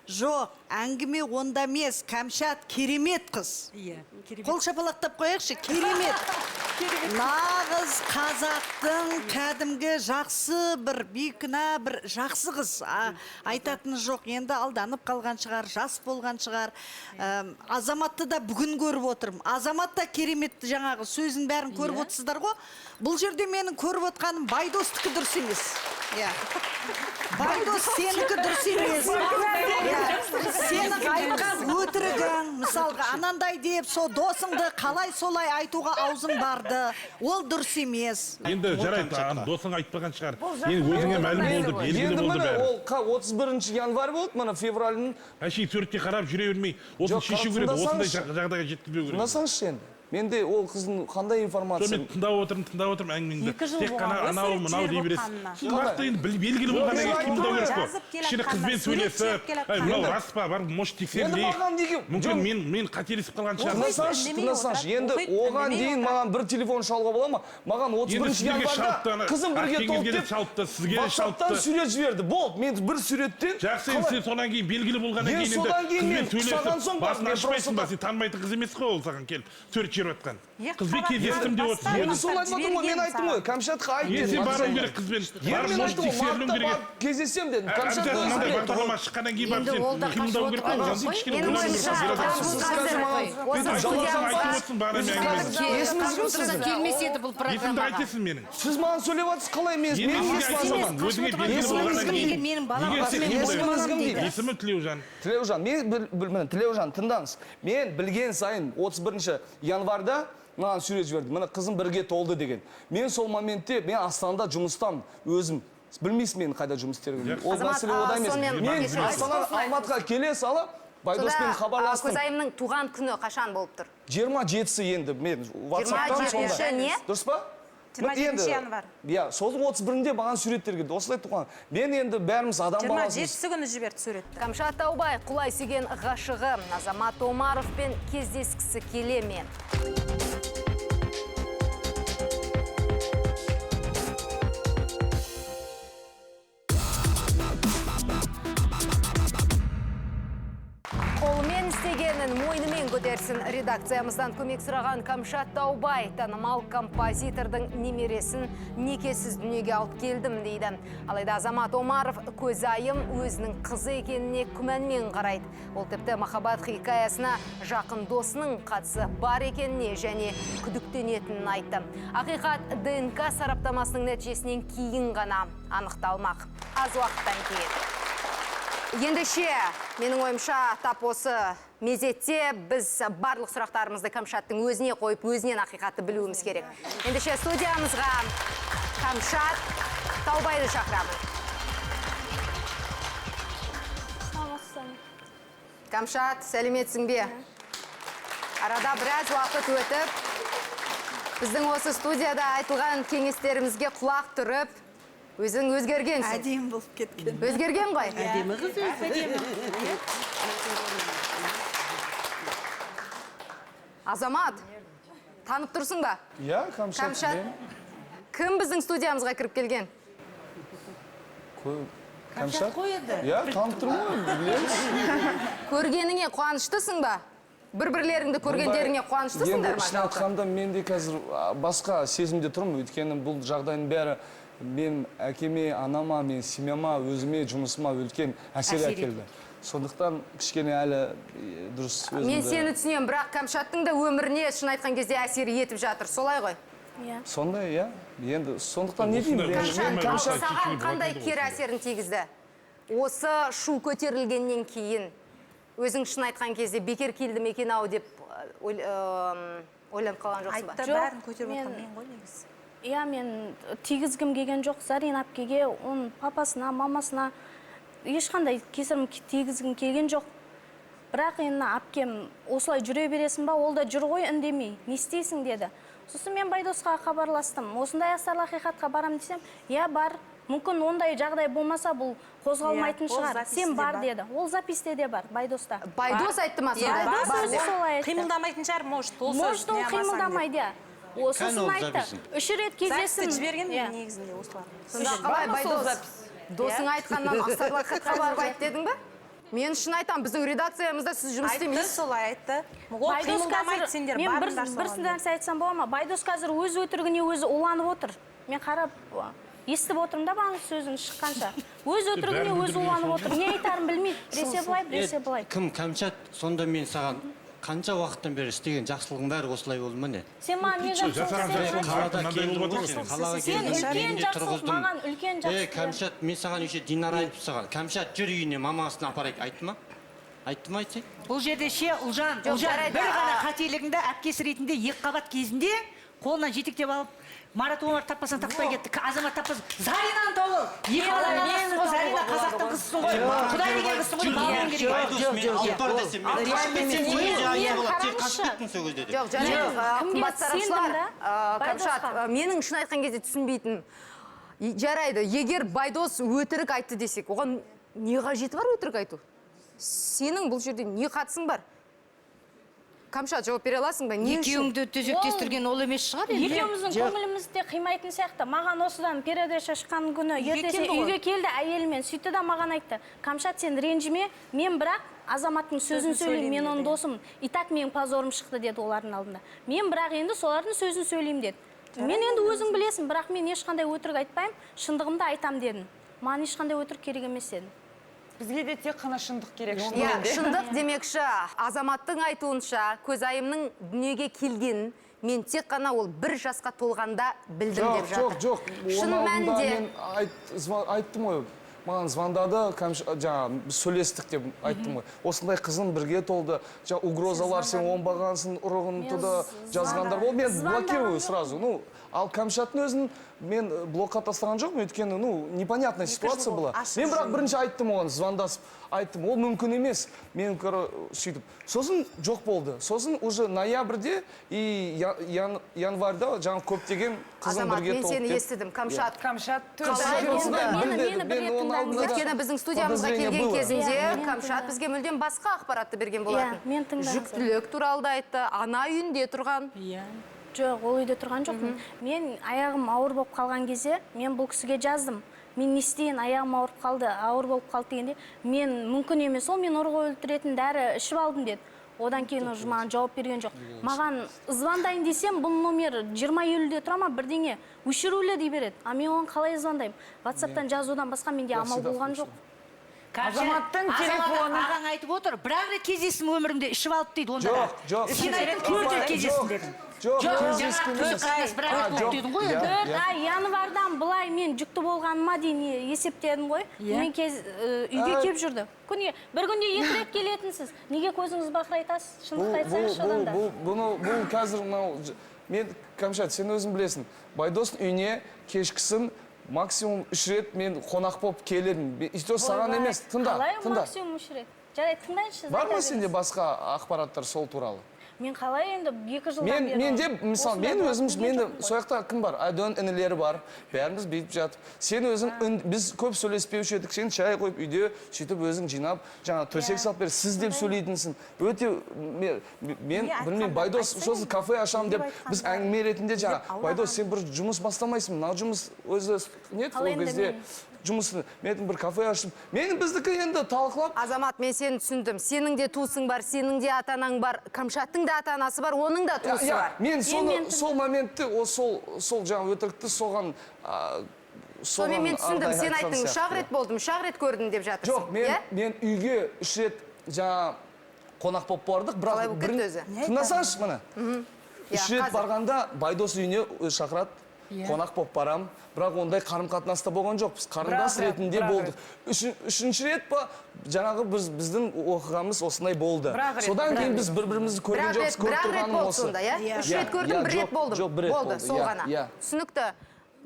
Жоқ, әңгіме онда емес, Кәмшат керемет қыз. Қол шапалақтап қояйықшы, керемет. Нағыз қазақтың кәдімгі жақсы бір бейкүнә бір жақсы қыз. Айтатыны жоқ, енді алданып қалған шығар, жас болған шығар. Азаматты да бүгін көріп отырмын. Азамат та керемет, жаңағы сөзін бәрін көріп отырсыздар ғой. Бұл жерде менің көріп отқаным Байдостікі дұрыс емес. Байдос сенікі дұрыс емес. Сенің айтқан өтірігің, мысалға, анандай деп, со досыңды қалай солай айтуға аузың барды. Ол дұрыс емес. Енді жарайды, досың айтпаған шығар. Енді өзіңе мәлім болды, белгілі болды бәрі. Ол 31 январь болды, мына февральдың. Әшейін суретке қарап жүре бермей, осыны шешу керек, осындай жағдайға жеткізбеу керек. Тыңдасаңызшы енді. Менде ол қыздың қандай информация? Мен тыңдап отырмын, тыңдап отырмын әңгімеңді. 2 жыл Тек қана болған ғой, анау сурет мынау дей жіберіп бересіз. отқанына. Нақты енді белгілі болғаннан кейін қимылдау керек қой. Жазып келе Кішкене жатқанына, қызбен сурет сөйлесіп, жіберіп келе әй, мынау жатқанына. рас па, барып может Енді тексерілейік. маған неге Мүмкін мен қателесіп қалған шығармын. Тыңдасаңшы, тыңдасаңшы. Енді оған дейін маған бір телефон шалуға бола ма? Маған Енді 31 сіздерге январда шалыпты ана, қызым бірге әкеңізге толды де деп шалыпты, сізге де WhatsApp'тан шалыпты. сурет жіберді. Болды, мен бір суреттен Жақсы, енді сен содан кейін белгілі болғаннан Енді кейін енді содан кейін мен қызбен құсаған соң сөйлесіп, барып басын мен ашпайсың ба? просто Сен танымайтын қыз емес қой ол саған келіп сурет жіберіп жатқан. Қызбен қабат кездестім деп баста отырсың. Енді соны айтып отырмын ғой, мен айттым ғой, Кәмшатқа айт Енді дедім. сен баруың керек қызбен. Енді Барып мен может айттым ғой, тексерілуің мартта керек. барып кездесем дедім. Кәмшат Обязательно өзі мынандай біледі. бағдарлама шыққаннан кейін барып Енді сен ол да қимылдау қашып керек қой. отырған Оған жоқ кішкене Менің ойлану ойымша, керек. қазір осы студиямызға Есіміңіз кім сіздің? Келмес еді бұл Есімді программаға. айтесің менің. Сіз маған сөйлеп жатсыз, қалай мен Енді менің сізге есімім айтып азамат. отырмын, өзіңе белгілі Есіміңіз болғаннан кім кейін. дейді? Менің балам Егер сен Есіміңіз кім дейді? Есімім Тілеужан. Тілеужан, мен міне, Тілеужан, тыңдаңыз. Мен білген сайын 31 январда маған сурет жіберді. Міне қызым бірге толды деген. Мен сол моментте, мен Астанада жұмыстамын өзім. Білмейсіз мен қайда жұмыс істегенімді. Ол Азамат, мәселе ода емес. сонымен Мен кешіріңіз. Астанадан Алматыға келе салып, Байдоспен Сонда, хабарластым. Көзайымның туған күні қашан болып тұр? 27-сі енді мен WhatsApp-тан 27-ші сонда. не? Дұрыс па? 27 январь. Иә, соның 31-інде маған суреттер келді. Осылай туған. Мен енді бәріміз адам баласымыз. 27-сі күні жіберді суретті. Кәмшат Таубай құлай сүйген ғашығы Азамат Омаровпен кездескісі келе ме? Қолымен істегенін мойнымен көтерсін. Редакциямыздан көмек сұраған Кәмшат Таубай танымал композитордың немересін некесіз дүниеге алып келдім дейді. Алайда Азамат Омаров көзайым өзінің қызы екеніне күмәнмен қарайды. Ол тіпті махаббат хикаясына жақын досының қатысы бар екеніне және күдіктенетінін айтты. Ақиқат ДНК сараптамасының нәтижесінен кейін ғана анықталмақ. Аз уақыттан кейін. Ендеше, менің ойымша, тап осы мезетте біз барлық сұрақтарымызды Кәмшаттың өзіне қойып, өзінен ақиқатты білуіміз керек. Ендеше, студиямызға Кәмшат Таубайды шақырамын. Кәмшат, сәлеметсің бе? Арада біраз уақыт өтіп, біздің осы студияда айтылған кеңестерімізге құлақ түріп, өзің өзгергенсің. Әдемі болып кеткен. Өзгерген ғой? Әдемі қыз өзі. Азамат, танып тұрсың ба? Иә, Кәмшат. Кәмшат, кім біздің студиямызға кіріп келген? Кәмшат қой енді. Иә, танып тұрмын ғой, білеміз. Көргеніңе қуаныштысың ба? Бір-бірлеріңді көргендеріңе қуаныштысыңдар Енді ма? шын айтқанда мен де қазір басқа сезімде тұрмын, өйткені бұл жағдайдың бәрі мен әкеме, анама, мен семьяма, өзіме, жұмысыма үлкен әсер әкелді. Сондықтан кішкене әлі дұрыс өзімді... Мен сені түсінемін, бірақ Кәмшаттың да өміріне шын айтқан кезде әсер етіп жатыр, солай ғой? Иә. Сондай, иә. Енді сондықтан не деймін? Кәмшат, Мен Кәмшат саған қандай кері әсерін тигізді? Осы шу көтерілгеннен кейін өзің шын айтқан кезде бекер келдім екен ау деп ойланып қалған жоқсың ба? Айтты, бәрін көтеріп отқан мен ғой негізі. Иә, мен тигізгім келген жоқ Зарина әпкеге, оның папасына, мамасына ешқандай кесірім тигізгім келген жоқ. Бірақ енді әпкем осылай жүре бересің ба, ол да жүр ғой үндемей, не істейсің деді. Сосын мен Байдосқа хабарластым. Осындай астарлы ақиқатқа барам десем, иә бар, мүмкін ондай жағдай болмаса бұл қозғалмайтын шығар. Сен бар деді. Ол записте де бар, Байдоста. Байдос айтты ма сондай? Байдос өзі солай айтты. Қимылдамайтын шығар, может, ол Может, ол қимылдамайды, иә. Сосын айтты. 3 рет кездестім. Записті жіберген мен негізінде осылар. Сонда қалай, Байдос? Досың айтқаннан астарлы ақиқатқа барып айт дедің ба? Мен шын айтамын, біздің редакциямызда сіз жұмыс істемейсіз. Айтты, солай айтты. Ол қимылдамайды, сендер мен барыңдар бір соған. нәрсе айтсам бола ма? Байдос қазір өз өтірігіне өзі уланып отыр. Мен қарап естіп отырмын да бағана сөзін шыққанша. Өз өтірігіне өзі уланып отыр. Не айтарын білмейді. Біресе былай, біресе былай. Кім Кәмшат, сонда мен саған қанша уақыттан бері істеген жақсылығың бәрі осылай болды ма не? Сен маған не жақсылық Қалада келдім ғой сен, қалаға Сен келдім, үлкен үйінде жақсылық, тұрғыздым. маған үлкен жақсылық. Кәмшат, мен саған еще Динара айтып саған. Кәмшат, жүр үйіне, мамасын апарайық, айтты ма? Айтты ма, айтсай? Бұл жерде ше, Ұлжан, Жоқ, Ұлжан, жарайды, бір ғана қателігіңді әпкесі ретінде екі қабат кезінде қолынан жетектеп алып, Марат Омар таппасаң таппай кетті. Азамат таппасаң Заринаны тауып ал. Екі баланың анасысың ғой, Зарина қазақтың қызысың ғой. Құдай деген қызсың ғой, бағуың керек. Жоқ, жарайды, қымбат сарапшылар, Кәмшат, менің шын айтқан кезде түсінбейтінім. Жарайды, егер Байдос өтірік айтты десек, оған не қажеті бар өтірік айту? Сенің бұл жерде не қатысың бар? Кәмшат, жауап бере аласың ба? Не үшін? Екеуіңді төсектестірген ол емес шығар енді. Екеуміздің көңілімізді де қимайтын сияқты. Маған осыдан передача шыққан күні ертесі үйге келді әйелімен, сөйтті да маған айтты. Кәмшат, сен ренжіме, мен бірақ Азаматтың сөзін сөйлеймін, мен оның досым. И так менің позорым шықты деді олардың алдында. Мен бірақ енді солардың сөзін сөйлеймін деді. Мен енді өзің білесің, бірақ мен ешқандай өтірік айтпаймын, шындығымды айтам дедім. Маған ешқандай өтірік керек емес дедім. Бізге де тек қана шындық керек. Иә, шындық демекші, Азаматтың айтуынша, көзайымның дүниеге келгенін мен тек қана ол бір жасқа толғанда білдім деп жатыр. Жоқ, жоқ, Шын мәнінде мен айттым ғой, маған звондады, жаңа сөйлестік деп айттым ғой. Осындай қызым бірге толды, жаңа угрозалар, сен оңбағансың, ұрығын туда жазғандар болды. Мен блокирую сразу. Ну, ал Кәмшаттың өзін мен блокқа тастаған жоқпын, өйткені, ну, непонятная ситуация была. Мен бірақ бірінші айттым оған, звондасып айттым, ол мүмкін емес. Мен сөйтіп. Сосын жоқ болды. Сосын уже ноябрьде и январьда жаңа көптеген қызым Азамат, бірге мен толды сені деп. естідім. Кәмшат. Кәмшат Қалай болды? Мен оның алдында да Өйткені біздің студиямызға подозрение келген было. кезінде Кәмшат бізге мүлдем басқа ақпаратты берген болатын. Мен тыңдаңыз. Жүктілік туралы да айтты, ана үйінде тұрған. Жоқ, ол үйде тұрған жоқпын. Мен аяғым ауыр болып қалған кезде мен бұл кісіге жаздым. Мен не істейін, аяғым ауырып қалды, ауыр болып қалды дегенде, мен мүмкін емес, ол мен ұрғы өлтіретін дәрі ішіп алдым деді. Одан кейін уже маған жауап берген жоқ. Маған звондайын десем, бұл номер 20:50-де тұра ма, бірдеңе өшірулі дей береді. А мен оған қалай звондаймын? WhatsApp-тан жазудан басқа менде амал болған жоқ. Азаматтың телефоны. Ағаң айтып отыр, бір-ақ рет кездестім өмірімде, ішіп алып дейді онда. Жоқ, жоқ. Сен айттың, 4 рет кездестім дедің. Жоқ, кездескен емес. Жоқ, бір-ақ рет болды дедің ғой енді. 4 ай январдан былай мен жүкті болғаныма дейін есептедім ғой. Мен үйге кеп жүрді. Күнге, бір күнде 2 рет келетінсіз. Неге көзіңіз бақырайтасыз? Шындықты айтсаңызшы одан да. Бұл қазір мынау, мен, Кәмшат, сен өзің білесің. Байдостың үйіне кешкісін максимум 3 рет мен қонақ болып келедім. И то саған емес, тыңда, Қалай тыңда. максимум 3 рет? Жарайды, тыңдайыншы. Бар ма сенде басқа ақпараттар сол туралы? Мен қалай енді 2 жылдан бері. Менде, мысалы, мен өзім, мен сол жақта кім бар? Айдон інілері бар. Бәріміз бүйтіп жатып. Сен өзің, біз көп сөйлеспеуші едік. Сен шай қойып үйде сөйтіп өзің жинап, жаңа төсек салып бер, сіз деп сөйлейтінсің. Өте, мен білмеймін, Байдос сосын кафе ашамын деп, біз әңгіме ретінде жаңа, Байдос, сен бір жұмыс бастамайсың, мынау жұмыс өзі не еді ол кезде жұмысын, мен бір кафе ашып, мен біздікі енді талқылап. Азамат, мен сені түсіндім. Сенің де туысың бар, сенің де ата-анаң бар, Кәмшаттың да ата-анасы бар, оның да туысы бар. Мен сол моментті, сол жаңа өтірікті соған... Сонымен мен түсіндім, сен айттың, 3-ақ рет болдым, 3-ақ рет көрдім деп жатырсың. Жоқ, мен үйге 3 рет жаңа қонақ болып бардық, бірақ... Қалай болып кетті өзі? Тыңдасаңшы, міне. 3 рет барғанда Байдос үйіне шақырады. Қонақ болып барам, бірақ ондай қарым-қатынаста болған жоқ. Біз қарындас ретінде болдық. Үшінші рет па, жаңағы біздің оқығамыз осындай болды. Содан кейін біз бір-бірімізді көрген жоқпыз, көріп тұрғаным осы. 3 рет көрдім, 1 рет болдым. Жоқ, 1 рет болды, сол ғана. Түсінікті.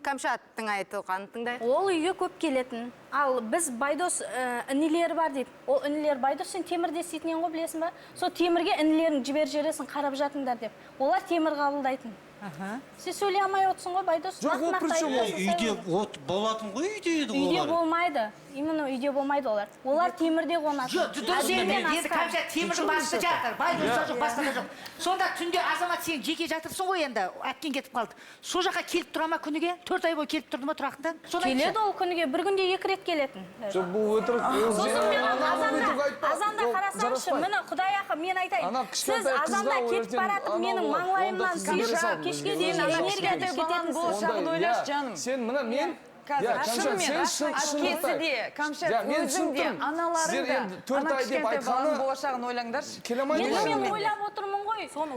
Кәмшаттың айтылғанын тыңдайық. Ол үйге көп келетін. Ал біз Байдос інілері бар дейді. Ол інілер Байдос сен темірде істейтін ғой, білесің ба? Сол темірге інілерін жіберіп жібересің, қарап жатыңдар деп. Олар темір қабылдайтын. Сен сөйлей алмай отырсың ғой, Байдос. Жоқ, ол при чем? Үйде от болатын ғой, үйде еді олар. Үйде болмайды. Именно үйде болмайды олар. Олар темірде қонады. Жоқ, дұрыс енді Кәмшат темірдің басында жатыр. Байдоста жоқ, басында жоқ. Сонда түнде Азамат сен жеке жатырсың ғой енді, әпкең кетіп қалды. Сол жаққа келіп тұра ма күніге? 4 ай бойы келіп тұрды ма тұрақында? Келеді ол күніге, бір күнде 2 рет келетін. Жоқ, бұл өтірік. Сосын мен азанда қарасаңшы, міне Құдай ақы, мен айтайын. Сіз азанда кетіп баратып, менің маңлайымнан сүйіп, кешке дейін энергия кететінсіз. Болашағын ойлашы, жаным. Сен мына мен Қазір Иә, Кәмшат, шынымен сен шын- әкесі де, Кәмшат Иә, мен өзің түсініп де, тұрмын. аналарың Сіздер да, енді 4 ана ай деп кішкентай баланың айтқаны болашағын ойлаңдаршы. Келе алмайды Енді ғой. мен ойлап отырмын ғой. Соны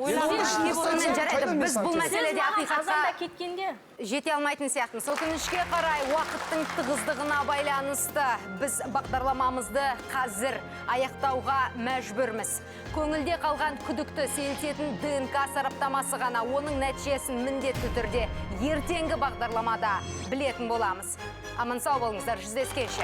Сонымен жарайды, біз бұл мәселеде Сіз маған қазанда ақиқатқа кеткенде жете алмайтын сияқтымыз. Өкінішке қарай уақыттың тығыздығына байланысты біз бағдарламамызды қазір аяқтауға мәжбүрміз. Көңілде қалған күдікті сейілтетін ДНК сараптамасы ғана, оның нәтижесін міндетті түрде ертеңгі бағдарламада білетін боламыз. Аман сау болыңыздар, жүздескенше.